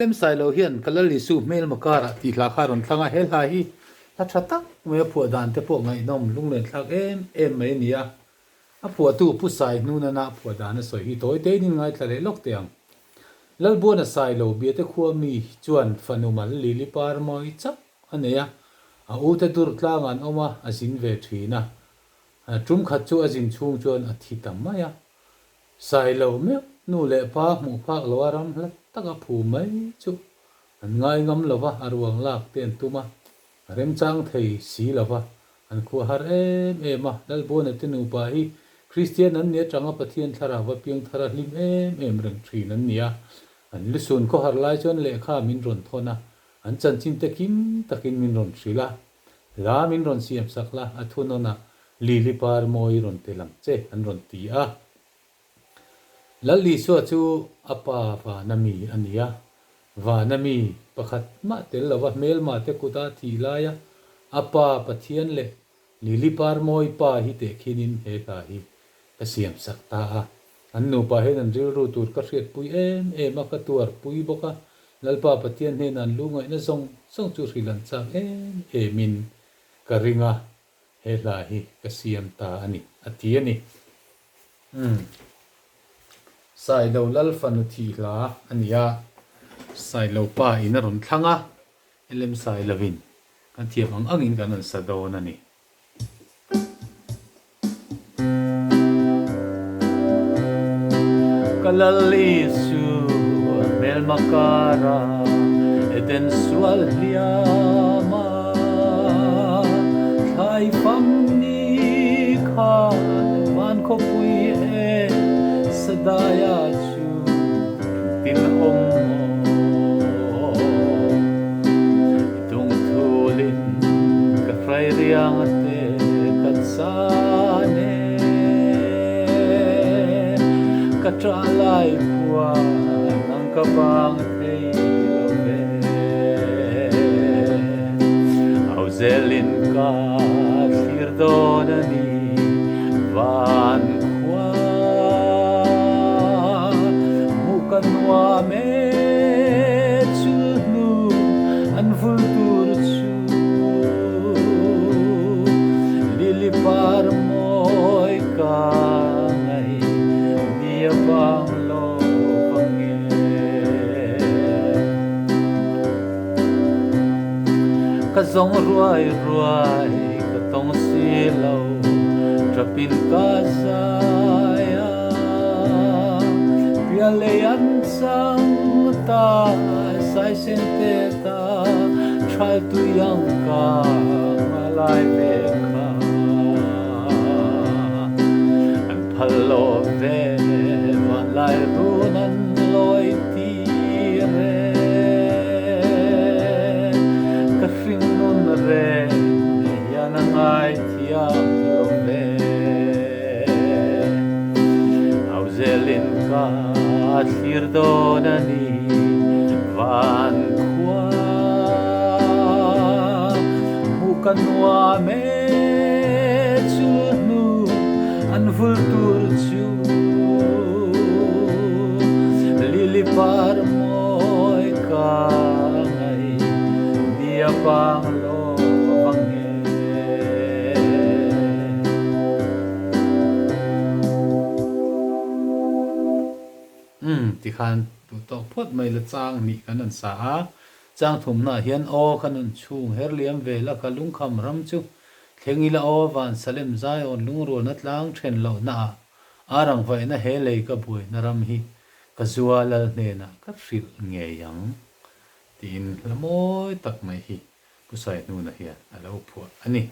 Lem Sailo hian ka Lal Isu hmelma karah tih hla kha a rawn thlang a, he hla hi hla tha tak mai a phuah dan te pawh ngaihnawm lunglen thlak em em mai a ni a. A phuahtu Pu Sai Hnunana a phuah dan a sawi hi tawi tein in ngaithla leh lawk teh ang. Lalbuana Sailo Biate khua mi chuan fanu mal Lili par mawi chauh a nei a, a ute dur tlangah an awm a, a zin ve thin a. Tum khat chu a zin chhung chuan a thi ta mai a. Sailo meuh nu leh pa hmuh phak lo a ram hla taka phu mai chu an ngai ngam lo va, a ruang lak te an tum a, a remchang thei si lo va, an khua har em em a. Lalbuana te nupa hi Kristian an ni atanga Pathian thlarau va piang thar a hlim em em reng thin an ni a, an lusun khawhar lai chuan lehkha min rawn thawn a, an chanchin te kim takin min rawn hrilh a, hla min rawn siam sak la, a thunawnah Lili par mawi rawn tel ang che an rawn ti a. Lal Isua chu a pa vana mi a ni a, vana mi pakhat mah tel lova hmelma te kuta thih laia a pa Pathian leh Lili par mawi pa hi tehkhinin he hla hi ka siam sak ta a. An nupa hian an rilru tur ka hriatpui em em a, ka tuarpui bawk a, Lalpa Pathian hnenah an lu ngaihna zawng zawng chu hrilh an chak em emin ka ring a. He hla hi ka siam ta a ni, a ti a ni. Umm. Sailo Lal fanu thih hla a ni a, Sailo pa in a rawn thlang a, LM Sailovin kan thiam ang angin kan rawn sa dawn a ni. Ka Lal Isu hmelma kara Eden sual hliam a, thlai fam ni khan van khawpui e Sadaia chu engtin awm maw? I tungthulin ka hrai riang te ka chan e, ka ṭah lai puan ang ka vang thei lo ve. Au zelin ka thlir dawn a ni van khua, hmuh ka nuam e chu hnu an vul tur chu. Lili par mawi ka ngaih ni a vang lo vang e. Ka zawng ruai ruai ka tawng si lo, ṭapin ka zai a. Pialei an chang ta, saisen te ta, ṭhal tui ang ka ngalai ve kha. An phal lo ve vanlai run an lawi tir e. Ka hringnun reng hian a ngaithiam lo ve. Au zelin ka thlir dawn a ni van khua. Hmuh ka nuam e chu hnu an vul tur chu. Lili par mawi ka ngaih ni a vang lo vang e. Umm tikhan duh tawk phawt mai la chang nih kan rawn sa a, chang thumnaah hian aw ka nun chhung her liam ve la ka lungkham ram chu thleng ila aw van Salem Zion lungrualna tlang then lohna ah arang vaihna he lei ka buaina ram hi ka zua lal hnenah ka hrilh ngei ang tiin hla mawi tak mai hi Pu Saihnuna hian a lo phuah a ni.